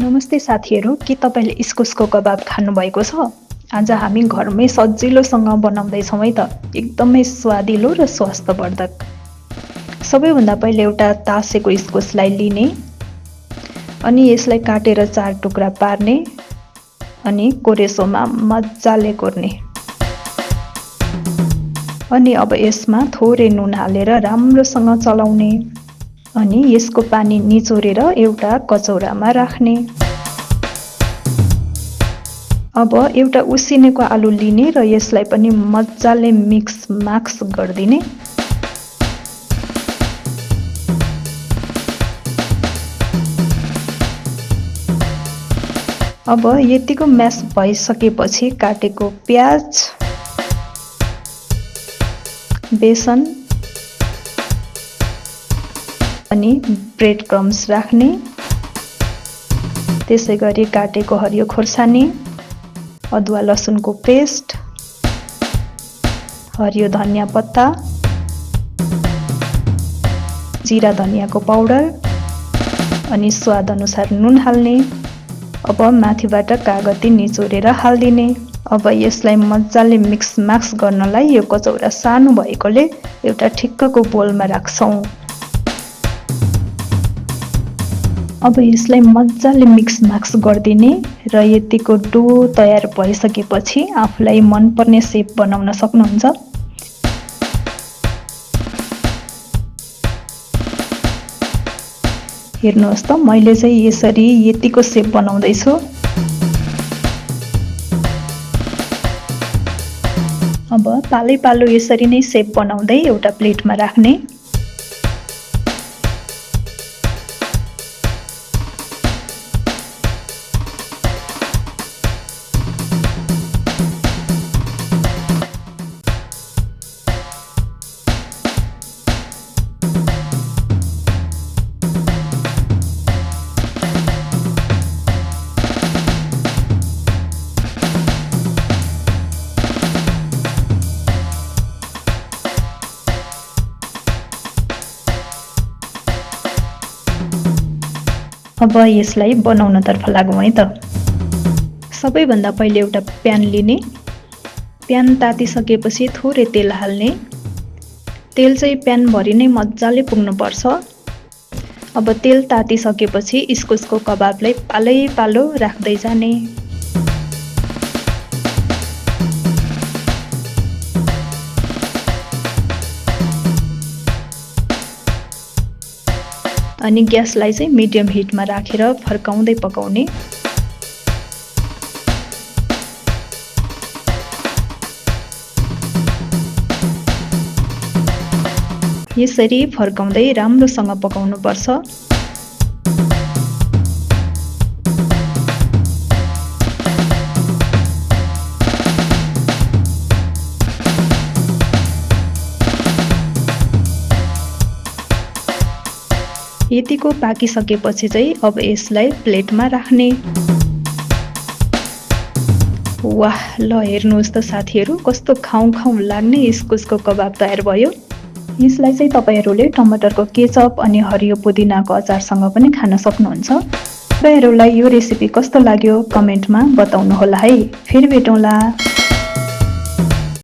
नमस्ते साथीहरू, के तपाईले इस्कुसको कबाब खानुभएको छ? आज हामी घरमै सजिलोसँग बनाउँदैछौँ है त। एकदमै स्वादिलो र स्वास्थ्यवर्धक। सबैभन्दा पहिले एउटा तासेको इस्कुसलाई लिने अनि यसलाई काटेर 4 टुक्रा पार्ने अनि कोरेसोमा मजाले कोर्ने। अनि अब यसमा थोरै नुन हालेर राम्रोसँग चलाउने अनि यसको पानी निचोरेर एउटा कचौरामा राख्ने। अब एउटा उसिनेको आलु लिने र यसलाई पनि मजाले मिक्स गरिदिने। अब यतिको म्यास भइसकेपछि काटेको प्याज, बेसन अनि ब्रेड क्रम्स राख्ने। त्यसैगरी काटेको हरियो खोर्सानी, अदुवा लसुनको पेस्ट, हरियो धनिया पत्ता, जिरा धनियाको पाउडर अनि स्वाद अनुसार नुन हाल्ने। अब माथिबाट कागती निचोरेर हाल्दिने। अब यसलाई मजाले मिक्स गर्नलाई यो कचौरा सानो भएकोले एउटा ठिक्कको बोलमा राख्छौं। अब यसलाई मजाले मिक्स गरिदिने र यतिको डो तयार भइसकेपछि आफूलाई मनपर्ने सेप बनाउन सक्नुहुन्छ। हेर्नुहोस् त, मैले चाहिँ यसरी यतिको सेप बनाउँदै छु। अब पालै यसरी नै सेप बनाउँदै एउटा प्लेटमा राख्ने। अब यसलाई बनाउनतर्फ लागौँ है त। सबैभन्दा पहिले एउटा प्यान लिने। प्यान तातिसकेपछि थोरै तेल हाल्ने। तेल चाहिँ प्यानभरि नै मजाले पुग्नुपर्छ। अब तेल तातिसकेपछि इस्कुसको कबाबलाई पालो राख्दै जाने। अनि ग्यासलाई चाहिँ मिडियम हिटमा राखेर फर्काउँदै पकाउने। यसरी फर्काउँदै राम्रोसँग पकाउनुपर्छ। यतिको पाकिसकेपछि चाहिँ अब यसलाई प्लेटमा राख्ने। वाह, ल हेर्नुहोस् त साथीहरू, कस्तो खाउँ लाग्ने इस्कुसको कबाब तयार भयो। यसलाई चाहिँ तपाईहरूले टमाटरको केचप अनि हरियो पुदिनाको अचारसँग पनि खान सक्नुहुन्छ। तपाईहरूलाई यो रेसिपी कस्तो लाग्यो कमेन्टमा बताउनुहोला है। फेरि भेटौँला।